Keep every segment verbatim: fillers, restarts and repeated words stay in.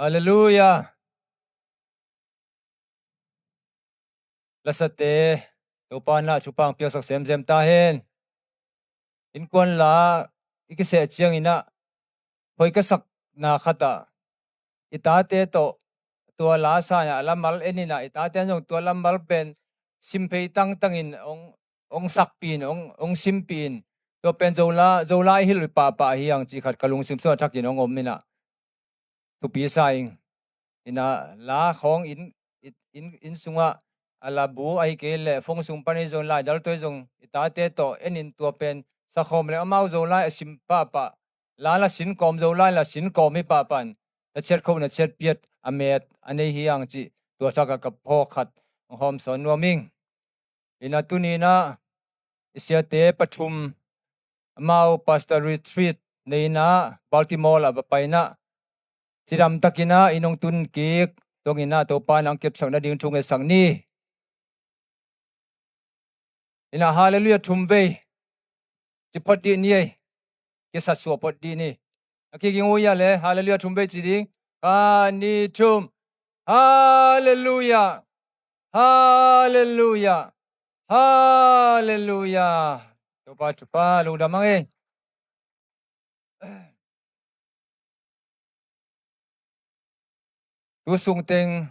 Halleluiah. Lasate, Topa na thupha piaksak semsem ta hen. Innkuan la i kiseh ciangin ah, hoi ka sakna khat ah i tate tawh tua la sa in ah, a lamal en in ah, i tate zong tua lamal pen simphei tangtangin hong, hong sakpih in, hong, hong simpih in, tua pen Zola, Zola i hilh pahpah hi hang cih khat ka lungsim sungah thakin hong om in ah, thupi sa ing. In ah, la khawng inn, inn, inn sungah a labu ahi kei leh phone sung pan ahi zong, laidal tawh ahi zong, i tate tawh en in, tua pen sakhawm leh amau Zolai a sim pahpah, la la sin kawm, Zolai la sin kawm hi pahpah in, na ciat kho, na ciat piat a met a nei hi hang cih tua thak ah ka phawk khat hong hawmsawn nuam ing. In ah tuni in ah i siate pathum amau pastor retreat nei in ah Baltimore ah va pai in ah, cidam takin ah inn hong tun kik dongin ah Topa in hong kepsak nading thu ngetsak ni. In ah halleluiah thum vei ci phot dih ni ei. Kisat suah phot dih ni. A kiging uh hia le, halleluiah thum vei ci ding. Khat, nih, thum. Halleluiah. Halleluiah. Halleluiah. Topa thupha, lungdam hang ei. Tu sungteng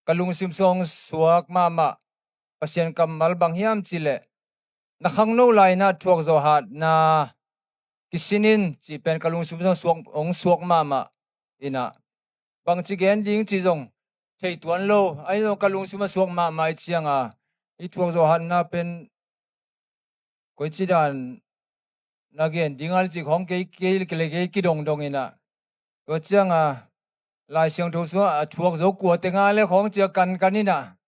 ka lungsim sung suak mahmah Pasian kammal bang hiam cih leh, na khangno lai-in ah thuakzawh hatna kisin in cih pen ka lungsim sung suak, hong suak mahmah in ah, bangci gen ding cih zong thei tuan lo. Ahi zong ka lungsim a suak mahmah i ciang a, i thuakzawh hatna pen koici dan na gen ding a le cih khawng kei, kei, kei le kei kidongdong in ah. Tua ciang a, Lai Siangtho sungah a thuak zo kua teng a le khawng ci a kankan in ah,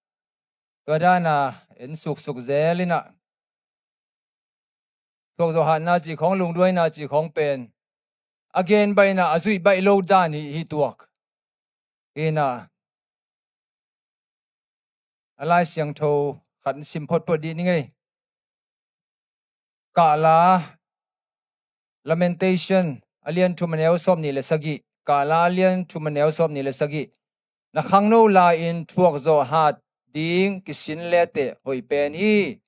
tua dan a en suksuk zel in ah, thuakzawh hatna cih khawng, lungduaina cih khawng pen a gen baih in ah, a zuih baih lo dan hi, hi tuak. In ah, a Lai Siangtho khat sim photphot dih ni ngei. Kahla, Lamentation a lian thum a neu sawm nih le sagih. Kahla a lian thum a neu sawm nih le sagih. Na khangno lai-in thuakzawh hat ding kisin leteh hoih pen hi.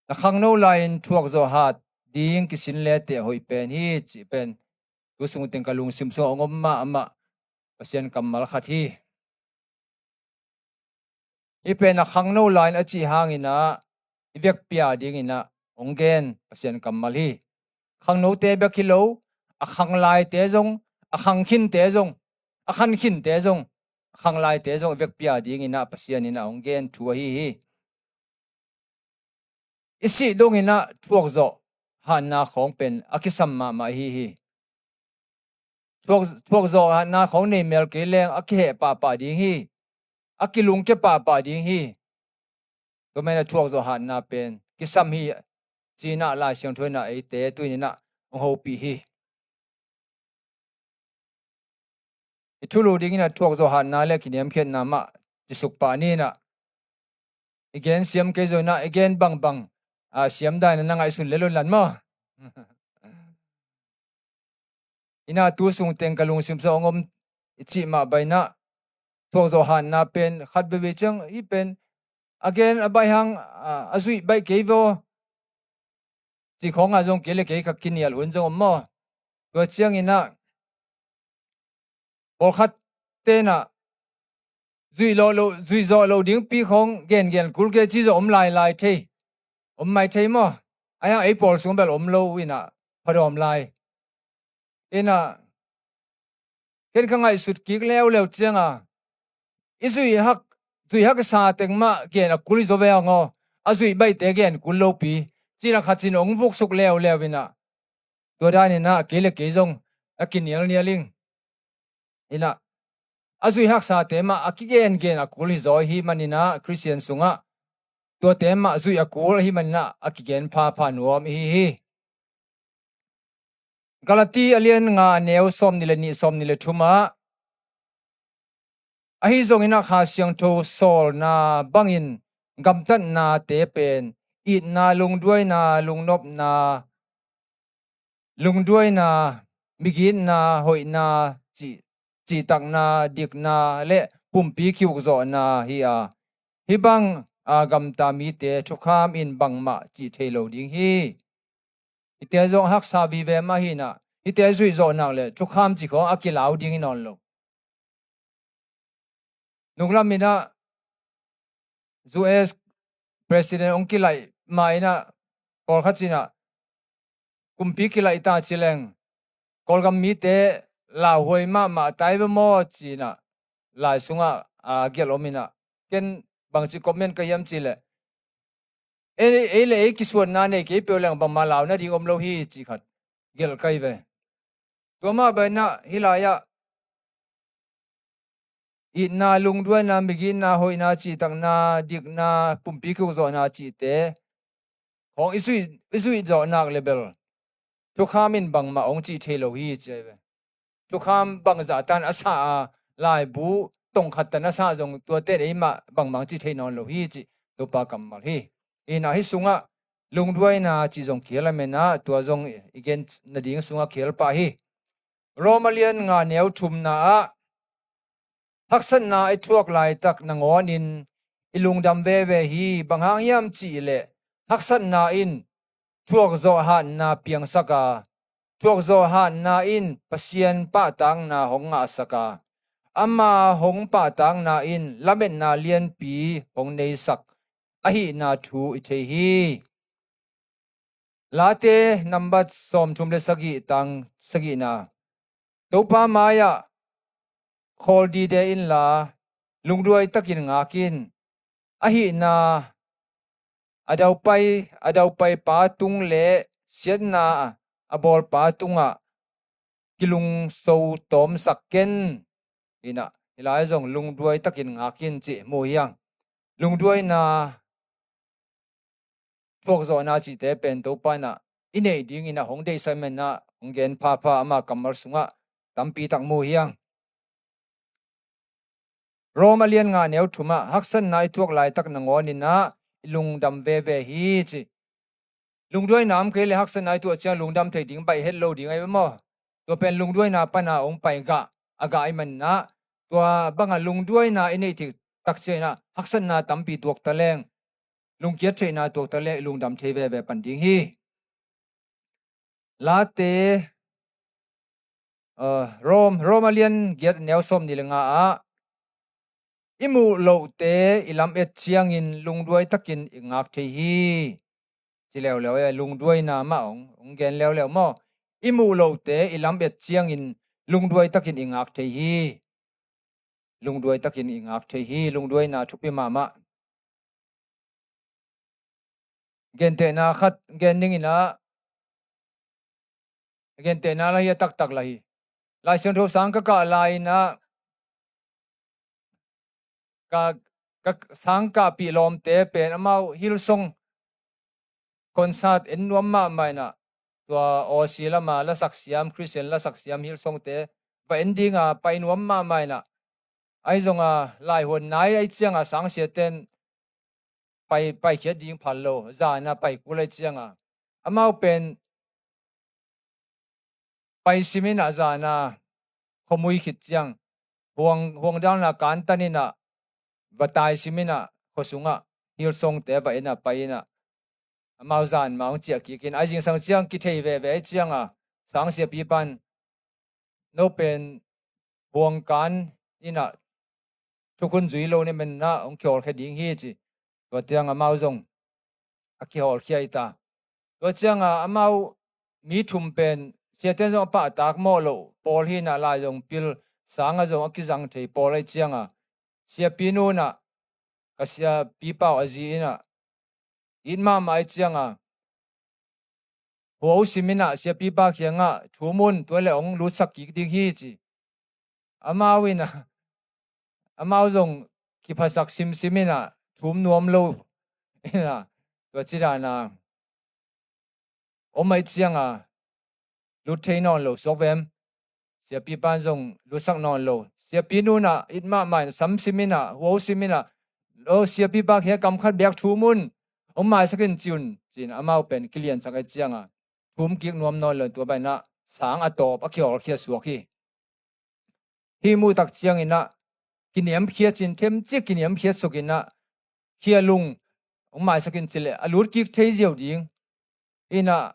Na khangno lai-in thuakzawh hat ding kisin leteh hoih pen hi, cih pen tu sungteng ka lungsim sungah hong om mahmah Pasian kammal khat hi. Hih pen a khangno lai-in a cih hangin ah i vekpi-a dingin ah hong gen Pasian kammal hi. Khangnote bek hi lo, a khanglaite zong, a khangkhinte zong, a khankhinte zong, a khanglaite zong i vekpi-a dingin ah Pasian in ah hong gen thu ahi hi. I sih dongin ah thuakzawh hatna khawng pen a kisam mahmah ahi hi. Thuak, thuakzawh hatna khawng nei mel kei leng a kiheh pahpah ding hi. A kilungkia pahpah ding hi. Tua manin ah thuakzawh hatna pen kisam hi, ci-in ah Lai Siangtho in ah eite tu-in ah hong hopih hi. I thulu dingin ah thuakzawh hatna le kiniamkhiatna mah cisuk pah ni in ah, i gen siam kei zongin ah, i gen bangbang a siam dan in ah na ngaihsun lel un lan maw. In ah tu sungteng ka lungsim sungah hong om i cih mah bangin ah, thuakzawh hatna pen khat veivei ciang hih pen a gen a baih hang, a, a zuih baih kei vaw, cih khawngah zong kei le kei ka kinial hun zong om maw. Tua ciangin ah pawlkhatte in ah zuih lawh loh, zuih zawh loh dingpi khawng gengen kul kei ci zong om lailai thei, om mai thei maw. Ahi hang ei pawl sung bel om lo in ah phadawm lai. In ah ken ka ngaihsut kik leuleu ciang a, i zuih hak, zuih haksa teng mah gen a kul hi zaw ve hang aw, a zuih baihte gen kul lopi, ci-in ah khat cin hong vuksuk leuleu in ah, tua dan in ah kei le kei zong a kinialnial ing. In ah a zuih haksate mah a kigengen a kul hi zaw ahih manin ah, Khristian sungah tuate mah zuih a kul ahih manin ah a kigen phapha nuam ihi hi. Galati a lian nga, a neu sawmnih le nih, sawmnih le thum ah, ahi zongin ah Kha Siangtho sawlna bangin gamtatnate pen itna, lungduaina, lungnopna, lungduaina, migitna, hoihna, cih, cihtakna, dikna le pumpi kiukzawhna hi a, hih bang a gamta mite thukham in bangmah cih thei lo ding hi. Hihte zong haksa vive mah hi in ah, hihte zuih zawh nak le thukham cih khawng a kilau ding hi nawn lo. Nunglam in ah U S President hong kilaih ma in ah, pawlkhat in ah kumpi kilaih ta ci leng, Kawlgam mite lauhuai mahmah tai ve maw ci in ah, lai sungah a gelh om in ah, ken bangci comment ka hiam cih leh, ei, ei le ei kisuanna nei kei peuh leng bangmah lau nading om lo hi cih khat gelh ka hi ve. Tua mah bangin ah hih lai-ah itna, lungduaina, migitna, hoihna, cihtakna, dikna, pumpi kiukzawhna cihte khawng i zuih, i zuih zawh nak le bel thukham in bangmah hong cih thei lo hi ci hi ve. Thukham bangzah tan a sa a, laibu tongkhat tan a sa zong tuate in eimah bangmah hong cih thei nawn lo hi cih Topa kammal hi. Hi in ah hih sungah lungduaina cih zong kihel a, men ah tua zong i gen nading sungah kihel pah hi. Rom a lian nga neu thumna ah, haksatna i thuak laitak nangawnin i lungdam veve hi. Bang hang hiam cih leh, haksatna in thuakzawh hatna piangsak a, thuakzawh hatna in Pasian pahtakna hong ngahsak a, ama hong pahtakna in lametna lianpi hong neisak ahihna thu i thei hi. Late nambat sawmthum le sagih, tang sagihna. Topa mai-ah khawl dide inla, lungduai takin ngak in. Ahihna a daupai, a daupaipa tung le siatna a bawlpa tungah kilungso tawmsak ken. Hi in ah, hih lai zong lungduai takin ngak in cih mu hi hang. Lungduaina thuakzawhna cihte pen Topa in ah i neih dingin ah hong deihsak, men ah hong gen phapha, ama kammal sungah tampi tak mu hi hang. Rom a lian nga neu thum ah, haksatna i thuak laitak nangawnin ah i lungdam veve hi ci. Lungduaina om kei le haksatna i tuah ciang lungdam thei ding baih het lo ding ahi ve maw? Tua pen lungduaina pana hong pai gah, a gah ahih manin ah, tua bangah lungduaina i neih theih tak ciangin ah haksatna tampi tuak ta leng, lungkiat theihna tuak ta leng, i lungdam thei veve pan ding hi. Late, uh, Rom, Rom a lian giat neu sawmnih le nga ah, i muh lohte i lam et ciangin lungduai takin i ngak thei hi. Ci leuleu e, lungduaina mah hong, hong gen leuleu maw? I muh lohte i lam et ciangin lungduai takin i ngak thei hi. Lungduai takin i ngak thei hi. Lungduaina thupi mahmah. Gentehna khat gen ning in ah, gentehna la hi a, taktak la hi. Lai Siangtho sang ka kah lai in ah, ka, ka sang kahpih lawmte pen amau Hillsong concert en nuam mahmah in ah, tua Aussie lama lasak siam, Christian lasak siam Hillsongte va en dinga pai nuam mahmah in ah, ahi zonga laihuan nai ahih cianga sangsiaten pai, paikhiat ding phal lo, zana pai kul ahih cianga amau pen pai sim in ah, zana khuamui khit ciang, huang, huang dalna kantan in ah, va tai sim in ah, khua sungah Hillsongte va en a, pai in ah, amau zan mah hong ciah kik in, ahi zingsang ciang kithei veve ahih cianga, sangsiapipa in, no pen huang kan in ah thukhun zui lo na hih manin ah hong kihawlkhia ding hi ci. Tua ciang amau zong a kihawlkhia hi ta. Tua cianga amau mi thum pen siaten zong a pahtak mawh loh pawl hi in ah, lai zong pil, sanga zong a kizang thei pawl ahih cianga, siapi nu in ah, ka siapipa uh a zi in ah, it mahmah ahih cianga, hua uh sim in ah, siapipa kiangah thum un, tua leh hong lutsak kik ding hi ci. Amau in ah, amau zong kiphasak simsim in ah, thum nuam lo in ah, tua ci dana om ahih cianga, lut thei nawn lo suak vem. Siapipa in zong lutsak nawn lo. Siapi nu in ah it mahmah in, sam sim in ah, hua uh sim in ah, lo, siapipa kiangah kam khat beek thum un, hong maisak in ci un, ci-in amau pen kiliansak ahih cianga, thum kik nuam nawn lo. Tua bangin ah sang a tawp a kihawlkhia suak hi. Hih muh tak cianginah kiniamkhiat cin themcik kiniamkhiat sukinah khia lung hong maisakin cileh a lutkik thei ziau ding. Inah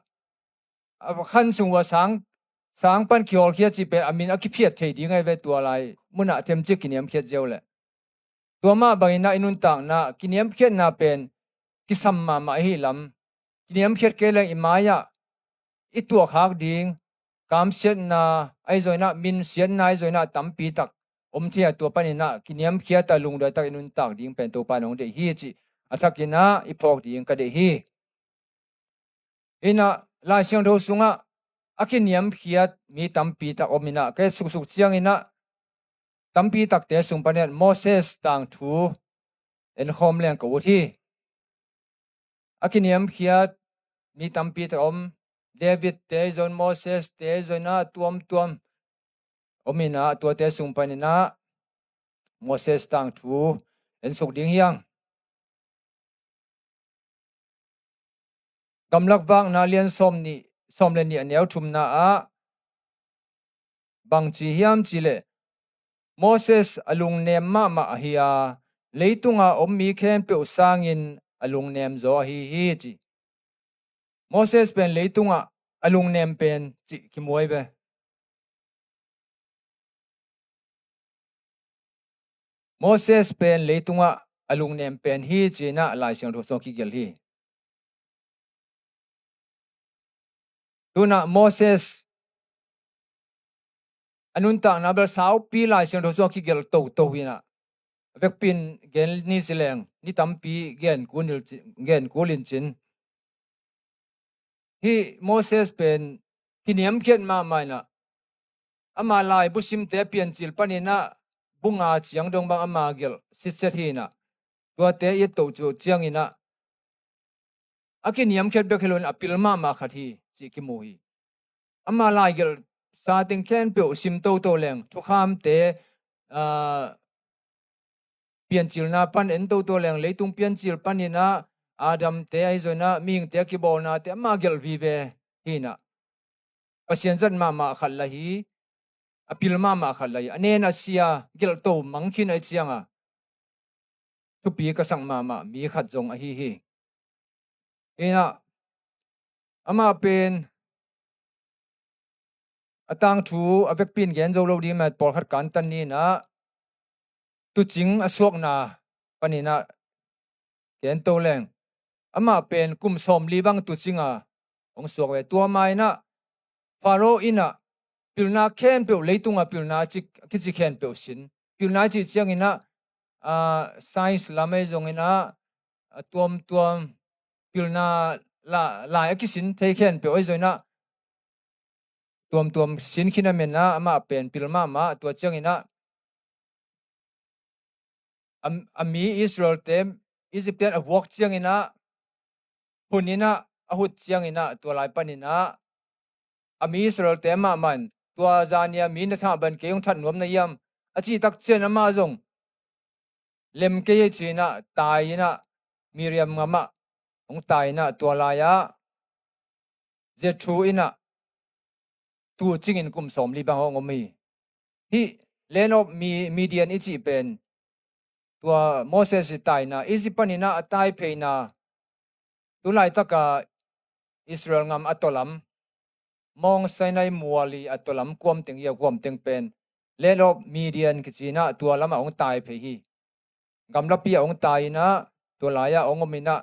a khan sung uh a sang, sang pan kihawlkhia cih pen a min a kiphiat thei ding ahi ve, tua lai munah themcik kiniamkhiat ziau leh. Tua mah banginah i nuntakna kiniamkhiatna pen kisam mahmah ahi lam. Kiniamkhiat kei leng i mai-ah i tuakhak ding kamsiatna ahi zonginah, minsiatna ahi zonginah tampi tak om thei a, tua paninah kiniamkhiat a lungduai tak i nuntak ding pen Topa in hong deih hi cih a thakinah i phawk ding ka deih hi. Inah Lai Siangtho sungah a kiniamkhiat mi tampi tak om inah, ka et suksuk cianginah tampi takte sung paninah Moses tangthu enkhawm leng ka ut hi. A kiniamkhiat mi tampi tak om, David te ahi zong, Moses te ahi zonginah tuamtuam om inah, tuate sung paninah Moses tangthu ensuk ding hi hang. Gamlak Vakna lian sawm nih, sawm le nih a neu thumna ah bangci hiam cihleh, Moses a lungnem mahmah ahi a, leitunga om mi khempeuh sangin a lungnem zaw ahi hi ci. Moses pen leitungah a lungnem pen cih kimuai ve. Moses pen leitungah a lungnem pen hi cinah Lai Siangtho sungah kigelh hi. Tunah Moses a nuntakna bel saupi Lai Siangtho sungah kigelh toto inah, a vekpin gen ni cileng ni tampi gen kul in cin. Hih Moses pen kiniamkhiat mahmah inah, ama laibu simte Piancil paninah bu nga ciang dong bang ama gelh sitset hi inah, tuate i et toh cianginah a kiniamkhiat bek hi loin a pil mahmah khat hi cih kimu hi. Ama laigelh sa teng khempeuh sim toto leng, thukhamte, aa, Piancilna pan en toto leng, leitung piancil paninah Adamte ahi zonginah mihingte a kibawlnate ama gelh vive hi inah, Pasian zat mahmah khat la hi, a pil mahmah khat la hi, a nen a sia gelhto mang khin ahi cianga thupi ka sak mahmah mi khat zong ahi hi. Inah amah pen a tangthu a vekpin gen zo lo ding mah, pawlkhat kantan ni inah, tuucing a suakna paninah gen to leng, amah pen kum sawmli bang tuucinga hong suak ve. Tua ma inah Pharaoh inah pilna khempeuh, leitunga pilna a kici khempeuh sin, pilna i cih cianginah, aa, science lam ahi zonginah, a tuamtuam pilna la, lai a kisin thei khempeuh ahi zonginah tuamtuam sin khin a menah amah pen pil mahmah. Tua cianginah a, a mi Israelte Egypt-te in a vuak cianginah, hun inah a hut cianginah, tua lai paninah a mi Israelte mahmah in, tua zania mi na thah ban kei hong that nuam na hiam a cih tak ciang amah zong lem kei hi cinah tai inah Miriam ngamah hong tai inah, tua lai-ah Jethro inah tuucingin kum sawmli bang hong om hi. Hih Land of Mi-, Midian i cih pen tua Moses i taina, Egypt paninah a taipheina, tulaitaka Israel ngam a tawlam, Mount Sinai mual i a tawlam kuamteng hi a, kuamteng pen Land of Midian kicinah tua lamah hong taiphei hi. Gamlapi ah hong tai inah, tua lai-ah hong om inah,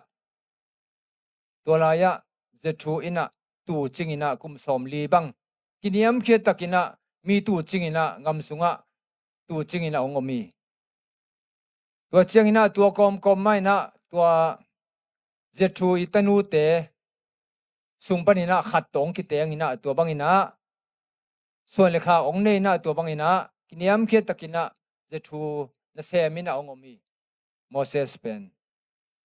tua lai-ah Jethro inah tuucing inah kum sawmli bang kiniamkhiat takinah mi tuucing inah, ngam sungah tuucing inah hong om hi. Tua cianginah tua kawmkawm mah inah tua Jethro i tanute sung paninah khat tawh hong kiteng inah, tua banginah suan le khak hong nei inah, tua banginah kiniamkhiat takinah Jethro nasem inah hong om hi. Moses pen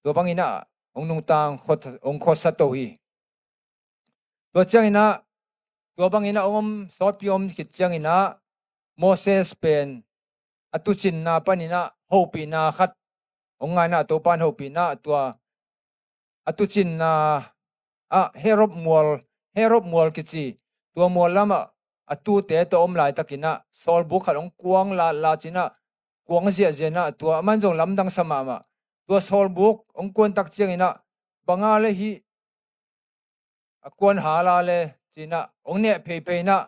tua banginah hong nungta, hong khuasa to hi. Tua cianginah tua banginah hong om, sawtpi om khit cianginah Moses pen a tuucinna paninah hopihna khat hong ngah inah, Topa in hopih inah tua a tuucinna ah Horeb mual, Horeb mual kici tua mual lamah a tute tawh om laitakinah sawlbuk khat hong kuang latlat cinah kuang ziahziah inah tua aman zong lamdang sa mahmah. Tua sawlbuk hong kuantak cianginah banga le hih a kuan hala le cinah hong neh pheiphei inah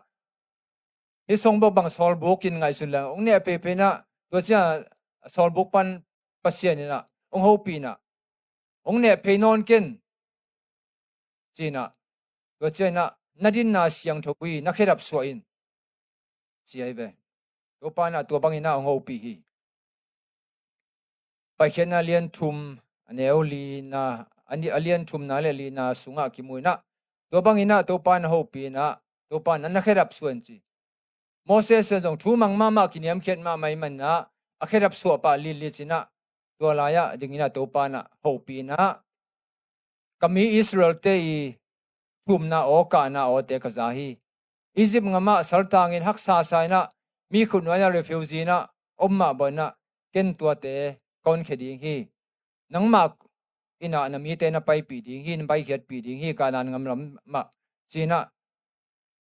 hih song bawk bang sawlbuk in ngaihsun le hong neh pheiphei inah tua ciang sawlbuk pan Pasian inah hong hopih inah hong neh phei nawn ken cinah tua cianginah na dinna siangtho hi, na khedap suah in ci ahi ve. Topa inah tua banginah hong hopih hi. Paikhiatna lian thum a neu lina a lian thumna le lina sungah kimu inah tua banginah Topa na hopih inah Topa na na khedap suah in ci. Moses in zong thu mang mahmah kiniamkhiat mahmah ih manah a khedap suah pah litlit cinah tua lai-ah dinginah Topa inah hopih inah ka mi Israel-te i thumna aw kahna awte ka za hi. Egypt ngamah saltangin haksa sa inah mi khutnuaina refugee inah om mah bang inah ken tuate ka honkhia ding hi. Nangmah inah na mite na paipih ding hi, na paikhiatpih ding hi, Kanaan ngam lam mah cinah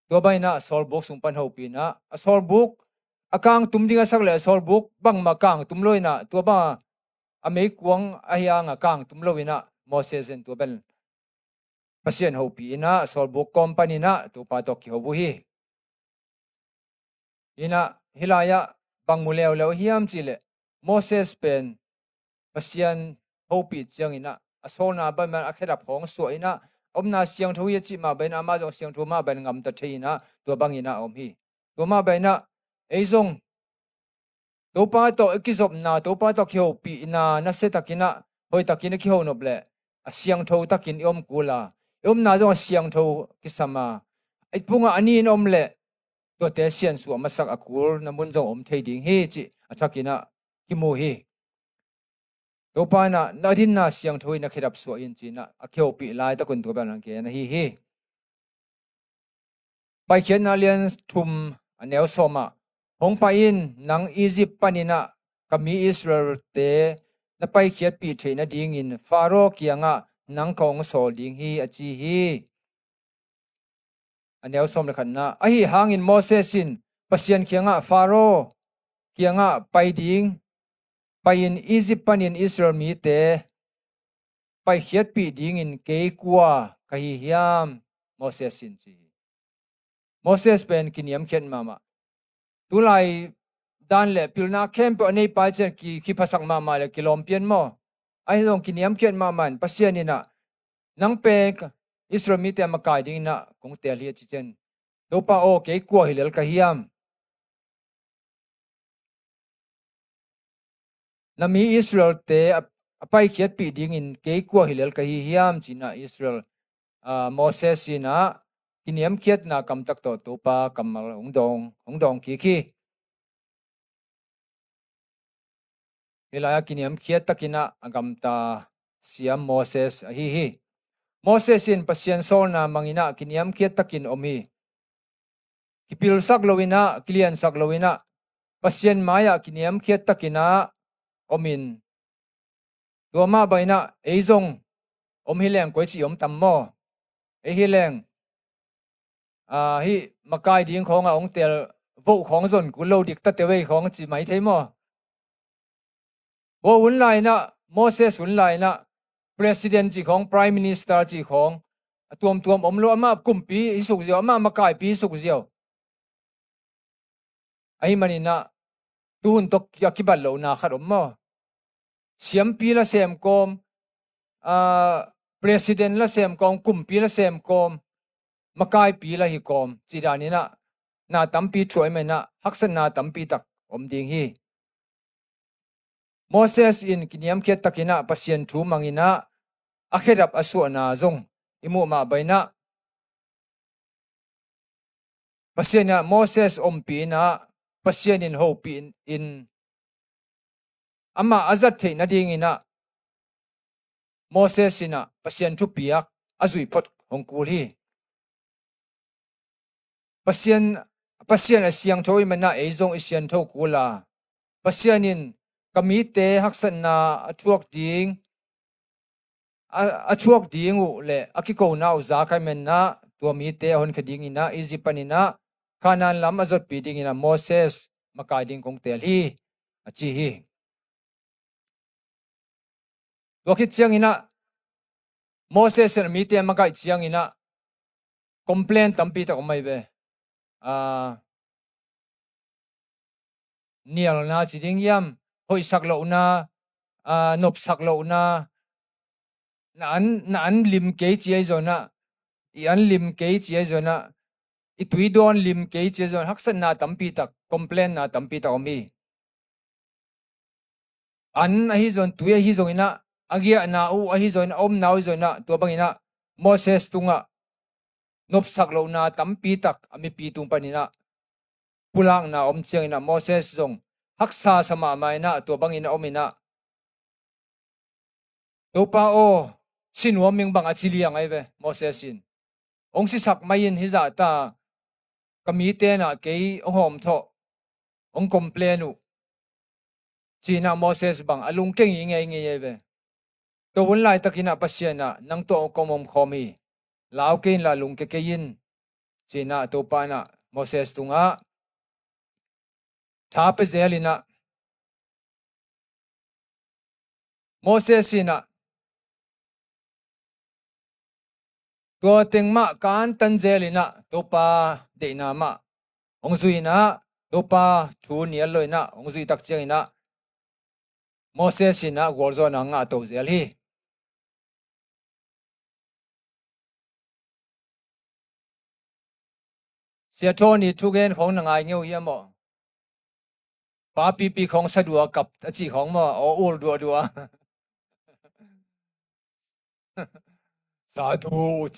tua banginah sawlbuk sung pan hopih inah a sawlbuk a kangtum ding a sak le a sawlbuk bangmah kangtum lo inah tua banga a meikuang ahi hanga kangtum lo inah Moses in tua bel Pasian hopih inah sawlbuk kawm paninah Topa tawh kiho uh hi. Inah hih lai-ah bang mu leuleu hiam cihleh Moses pen Pasian hopih cianginah a sawlna bangmah a khedap khawng suah inah a omna siangtho hi a cih mah bangin amah zong siangtho mah bangin ngamta thei inah tua banginah a om hi. Tua mah bangin ah ei zong Topa tawh i kizopna, Topa tawh kihopihna nasia takin ah hoih takin i kiho nop leh a siangtho takin i om kul a, i omna zong a siangtho kisam a, i pungah a nin om leh tuate siansuah masak a kulna mun zong om thei ding hi cih a thakin ah kimu hi. Topa in ah na dinna siangtho in na khedap suah in ci-in ah a kihopih laitak un tua bel hong gen ahi hi. Paikhiatna lian thum a neu sawm ah, hong pai in, nang Egypt panin ah ka mi Israel-te na paikhiatpih theih nadingin Faro kiangah nang ka hong sawl ding hi a ci hi. A neu sawm le khatna, ahi hangin Moses in Pasian kiangah, Faro kiangah pai ding, pai-in Egypt panin Israel mite paikhiatpih dingin kei kua ka hi hiam? Moses in ci hi. Moses pen kiniamkhiat mahmah. Tulai dan le pilna khempeuh a neipa ciang ki, kiphasak mahmah le kilawm pian maw? Ahi zong kiniamkhiat mahmah in Pasian in ah nang pen Israel mite a makai dingin ah kong teel hi a ci ciang Topa aw, kei kua hi lel ka hiam? Na mi Israel-te a, a paikhiatpih dingin kei kua hi lel ka hi hiam? Ci-in ah Israel, ah, Moses in ah kiniamkhiatna kamtak tawh Topa kammal hong dawng, hong dawng kik hi. Hih lai-ah kiniamkhiat takin ah a gamta siam Moses ahi hi. Moses in Pasian sawlna mangin ah kiniamkhiat takin om hi. Kipilsak loin ah, kiliansak loin ah, Pasian mai-ah kiniamkhiat takin ah om in, tua mah bangin ah ei zong om hi leng koici om tam maw? Ei hi leng, ah, hih makai ding khawngah hong teel voh khawng zon kul lo dik ta teh vei khawng ci mai thei maw? Hua hun lai-in ah, Moses hun lai-in ah, president cih khawng, prime minister cih khawng a tuamtuam om lo, amah kumpi hi suk ziau, amah makaipi hi suk ziau. Ahi manin ah tuhun tawh a kibat lohna khat om maw? Siampi la sem kawm, ah, president la sem kawm, kumpi la sem kawm, makaipi la hi kawm cih danin ah na tampi thuah ahih manin ah haksatna tampi tak om ding hi. Moses in kiniamkhiat takin ah Pasian thu mangin ah a khedap a suahna zong i muh mah bangin ah Pasian in ah Moses ompih in ah Pasian in hopih in, in amah a zat theih nadingin ah Moses in ah Pasian thupiak a zuih phot hong kul hi. Pasian, Pasian a siangtho ahih manin ah ei zong i siangtho kul a, Pasian in ka mite haksatna a thuak ding, a, a thuak ding uh le a kikona uh za ka hih manin ah tua mite a honkhia dinginah Egypt paninah Kanaan lam a zotpih dinginah Moses makai ding kong teel hi, a ci hi. Tua khit cianginah Moses in a mite a makaih cianginah complain tampi tak om ahi ve. Aa, nialna ci ding hiam, hoihsak lohna, aa, nopsak lohna, na an, na an lim kei ci ahi zonah, i an lim kei ci ahi zonah, i tuidawn lim kei ci ahi zonah, haksatna tampi tak, complainna tampi tak om hi. An ahi zong, tui ahi zonginah, a giahna uh ahi zongin, a omna uh ahi zonginah, tua banginah Moses tungah nopsak lohna tampi tak a mipi tung paninah pulakna om cianginah Moses zong haksa sa mahmah inah tua bangin a om inah, Topa aw, si nuam ing bang a ci liang ahi ve Moses in. Hong sisak mai in hizahta ka mite nah kei hong hawmthawh, hong complain uh, cinah Moses bang a lungke ngingei ngei ahi ve. Tua hun laitakinah Pasian ah nang tawh kong omkhawm hi, lau kei inla lungke kei in, cinah Topa inah Moses tungah tha pia zel inah, Moses inah tua teng mah kantan zel inah Topa deihna mah hong zui inah, Topa thu nial lo inah hong zui tak cianginah Moses inah gualzawhna ngahto zel hi. Sia Tony thugen khawng na ngai ngeu hiam aw? Papipi khawng sa dua kap a cih khawng maw? Aw ul duahdua. Sa du.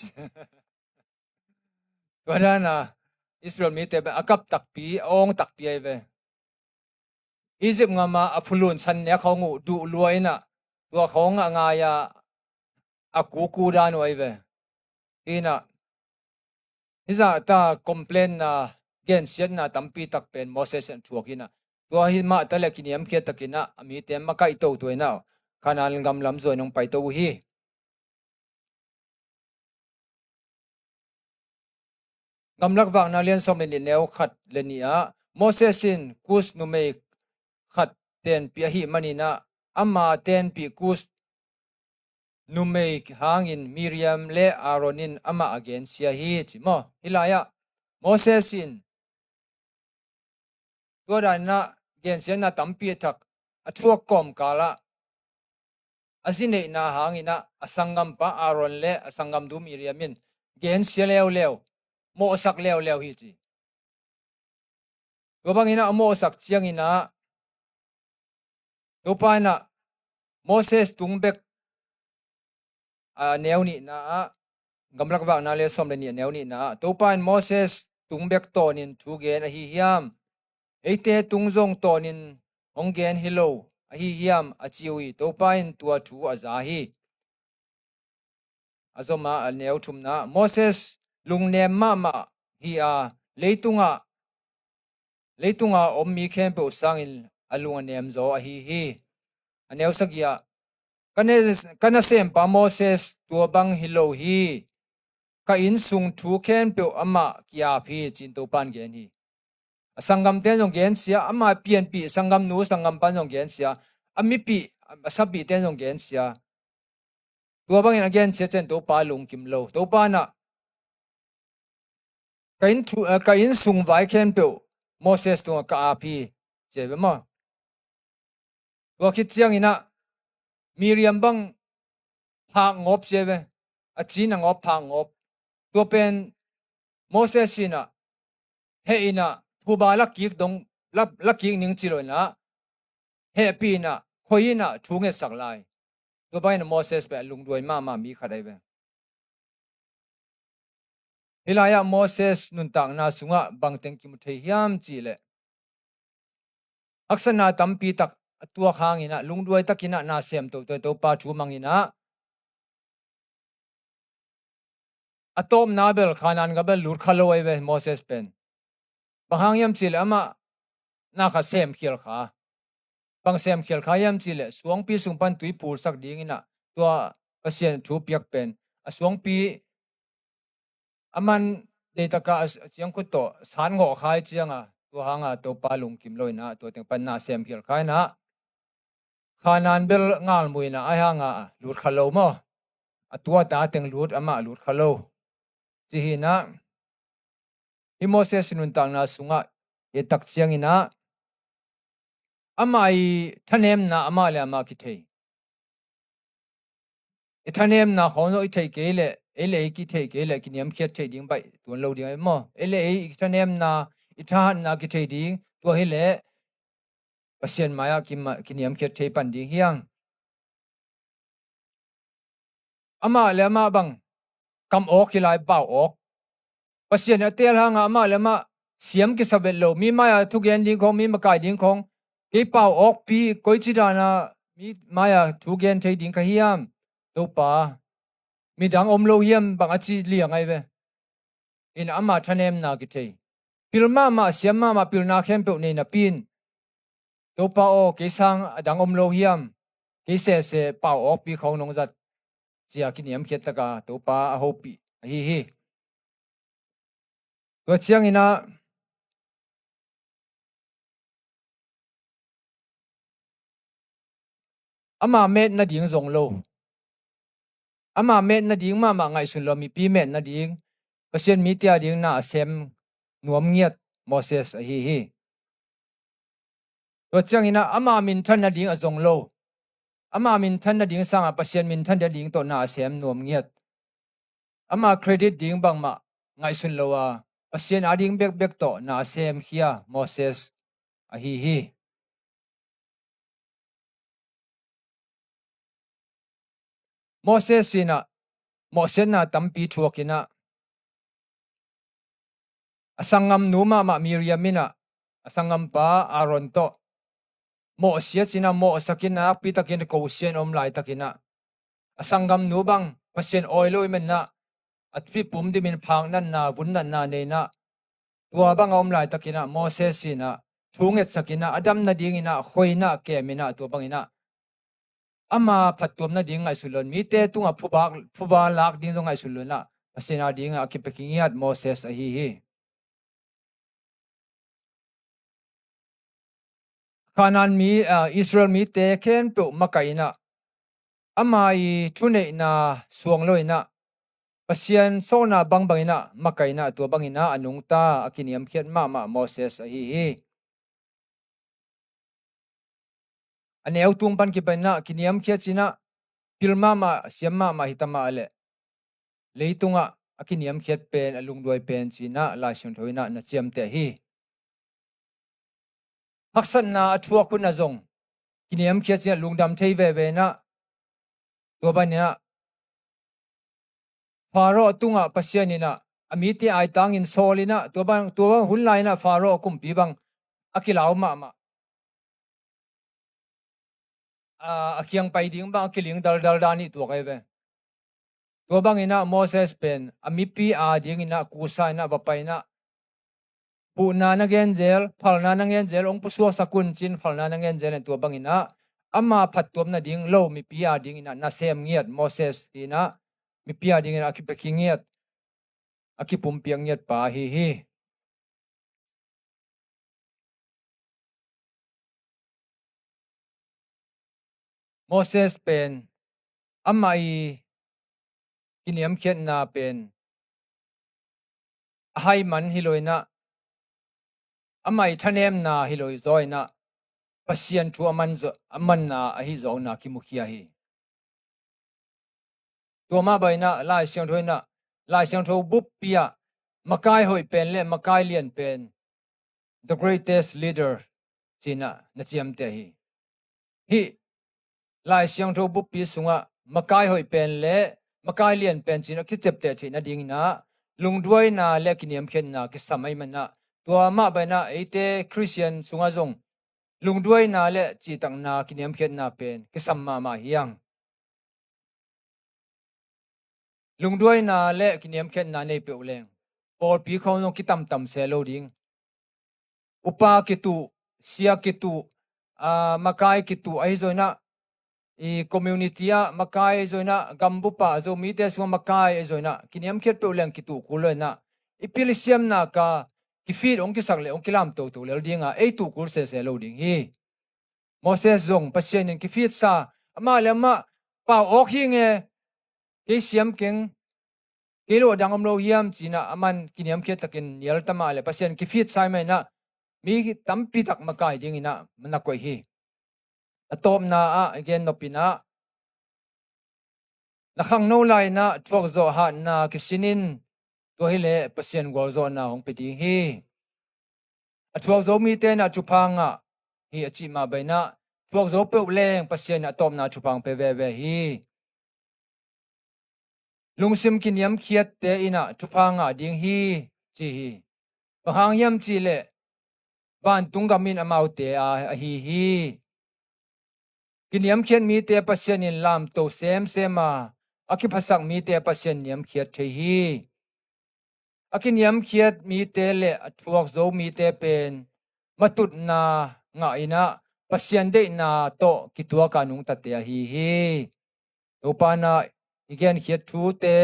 Tua dana Israel mite a kap takpi, a awng takpi ahi ve. Egypt ngama a phulun san nek khawng uh duh lua inah tua khawng a ngai a, a kuku dan uh ahi ve. Inah hizahta complainna, gensiatna tampi tak pen Moses in thuak inah tua hi mah ta le kiniamkhiat takinah a mite makaih toto inah Kanaan gam lam zuan hong paito uh hi. Gamlak Vakna lian sawm le nih neu khat le nih ah Moses in Kus numei khat tenpih ahih maninah ama tenpih Kus numei hangin Miriam le Aaron in amah a gensia hi ci maw? Hih lai-ah Moses in tua daninah gensiatna tampi a thak a thuak kawmkalah a zineihna hanginah a sanggampa Aaron le a sanggamnu Miriam in gensia leuleu, mawhsak leuleu hi ci. Tua banginah a mawhsak cianginah Topa inah Moses tung bek a neu nihna ah, Gamlak Vakna lian sawm le nih a neu nihna ah Topa in Moses tung bek tawnin thu gen ahi hiam? Eite tung zong tawnin hong gen hi lo ahi hiam a ci uh hi. Topa in tua thu a za hi. A zoma a neu thumna ah Moses lungnem mahmah hi a, leitungah, leitunga om mi khempeuh sangin a lung a nemzaw ahi hi. A neu sagih ah ka na, ka nasempa Moses tua bang hi lo hi. Ka innsung thu khempeuh amah ki-ap hi ci-in Topa in gen hi. A sanggamte in zong gensia, ama pianpih sanggamnu sanggampa in zong gensia, a mipih a sapihte in zong gensia. Tua bangin a gensia ciang Topa lungkim lo. Topa inah ka inn thu, eh, ka innsung vai khempeuh Moses tungah ka ap hi ci ve maw? Tua khit cianginah Miriam bang phak ngawp ci ve. A cin a ngawp phak ngawp. Tua pen Moses inah heh inah phuba lakik dong, la, lakik ning ci lo inah hehpih inah khoi inah thu ngetsak lai. Tua bangin Moses pen a lungduai mahmah mi khat ahi ve. Hih lai-ah Moses nuntakna sungah bangteng kimu thei hiam cihleh haksatna tampi tak a tuak hanginah lungduai takinah na sem toto Topa thu manginah a tawpna bel Kanaan gam bel lut kha lo ahi ve Moses pen. Bang hang hiam cihleh amah na kha semkhial kha. Bang semkhial kha hiam cihleh suangpi sung pan tui pulsak dinginah tua Pasian thu piak pen a suangpi aman deitaka a ciangkhut tawh sat ngawh kha i cianga, tua hanga Topa lungkim lo inah tua teng pan na sem khial kha inah, Khanan bel ngalmu inah, ahi hanga lut kha lo maw? A tu a ta teng lut, amah lut kha lo. Ci hi inah, hi Moses nuntakna sungah i et tak cianginah, amah i thanemna amah le amah kithei. I thanemna khawng zong i theih kei leh, ei le ei kitheih kei leh kiniamkhiat theih ding baih tuan lo ding ahi maw? Ei le ei i thanemna, i thahatna kithei ding, tua hi leh Pasian mai-ah kima-, kiniamkhiat thei pan ding hi hang. Amah le amah bang kam awk hi lai, pau awk. Pasian a teel hanga amah le amah siam kisa vet lo. Mi mai-a thugen ding khawng, mi makai ding khawng, kei pau awkpi, koici dana mi mai-a thugen thei ding ka hiam? Topa, midang om lo hiam? Bang a ci liang ahi ve. In amah thanemna kithei. Pil mahmah, siam mahmah, pilna khempeuh nei napi in, Topa aw, kei sang a dang om lo hiam? Kei sese pau awkpi khawng nong zat, ci-a kiniamkhiat taka Topa a hopih ahi hi. Tua cianginah ama met nading zong lo. Ama met nading mahmah ngaihsun lo, mipi met nading, Pasian mite ading na a sem nuam ngiat Moses ahi hi. Tua cianginah ama minthan nading a zong lo. Ama minthan nading sangah Pasian minthan nading tawh na a sem nuam ngiat. Ama credit ding bangmah ngaihsun lo a, Pasian ading bekbek tawh na a semkhia Moses ahi hi. Moses inah mawhsiatna tampi thuak inah, a sanggamnu mahmah Miriam inah a sanggampa Aaron tawh mawhsiat inah, mawhsak inah, nakpi takin a kosia in om laitakinah, a sanggamnu bang Pasian awi lo i menah, a thupi pum dimin phaknatna, vunnatna neinah, tua bang a om laitakinah Moses inah thu ngetsak inah, a dam nadinginah, khoi inah, kem inah, tua banginah ama phattuam nading ngaihsun lo in, mite tungah phuba, phuba lak ding zong ngaihsun lo inah, Pasian adingah a kipia kingiat Moses ahi hi. Khanan mi, ah, Israel mite khempeuh makaih inah, ama i thuneihna suang lo inah, Pasian sawlna bangbang inah makaih inah, tua bang inah a nungta, a kiniamkhiat mahmah Moses ahi hi. A neu tung pan kipan inah kiniamkhiat cinah, pil mahmah, siam mahmah hita mah leh, leitungah a kiniamkhiat pen, a lungduai pen cinah Lai Siangtho inah na ciamteh hi. Haksatna a thuak hunah zong kiniamkhiat cinah lungdam thei veve inah, tua banginah Pharaoh tungah Pasian inah a mite aitangin sawl inah, tua bang, tua bang hun lai inah Pharaoh kumpi bang a kilau mahmah, a, a kiang pai ding bang a kiling daldal dan i tuak ahi ve. Tua banginah Moses pen a mipi adinginah kusa inah va pai inah, puhna na genzel, phalna na genzel, hong pusuaksak un cin phalna na genzel in, tua banginah ama phattuam nading lo mipi adinginah nasem ngiat Moses inah, mipi adinginah a kipia kingiat, a kipumpiak ngiat pa ahi hi. Moses pen amah i kiniamkhiatna pen a hai man hi lo inah, amah i thanemna hi lo zaw inah, Pasian thu a man zaw, a manna ahi zawkna kimukhia hi. Tua mah bang inah Lai Siangtho inah, Lai Siangtho buppi ah makai hoih pen le makai lian pen, the greatest leader, cinah na ciamteh hi. Hih Lai Siangtho buppi sungah makai hoih pen le makai lian pen cinah kiciamteh theih nadinginah lungduaina le kiniamkhiatna kisam ahih manah, tua mah bang inah eite Khristian sungah zong lungduaina le cihtakna, kiniamkhiatna pen kisam mahmah hi hang. Lungduaina le kiniamkhiatna nei peuh leng pawlpi khawng zong kitamtam se lo ding. Upa kituh, sia kituh, aa, makai kituh ahi zaw inah, i community ah makai ahi zongin ah, gambup ah Zomite sungah makai ahi zongin ah, kiniamkhiat peuh leng kituh kul lo in ah, i pil i siamna ka kifit hong kisak leh hong kilam toto lel ding a, ei tuh kul sese lo ding hi. Moses zong Pasian in kifitsa, amah le amah pau awk hi nge, kei siam keng, kei lo a dang om lo hiam ci-in ah, aman kiniamkhiat takin nial ta mah leh Pasian kifitsa ahih manin ah, mi tampi tak makai dingin ah na koih hi. A tawpna ah i gen nop in ah, na khangno lai-in ah thuakzawh hatna kisin in, tua hileh Pasian gualzawhna hong pia ding hi. A thuak zo mite in ah thupha ngah hi a cih mah bangin ah, thuak zo peuh leng Pasian in a tawpna thupha hong pia veve hi. Lungsim kiniamkhiatte in ah thupha ngah ding hi, ci hi. Bang hang hiam cih leh vantung gam in amaute a ahi hi. Kiniamkhiat mite Pasian in lamto semsem a, a kiphasak mite Pasian niamkhiat thei hi. A kiniamkhiat mite le a thuak zo mite pen matutna ngah in ah, Pasian deihna tawh kituak a nungtate ahi hi. Topa in ah i genkhiat thute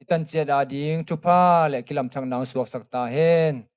i tanciat ading thupha le kilamthakna hong suaksak ta hen.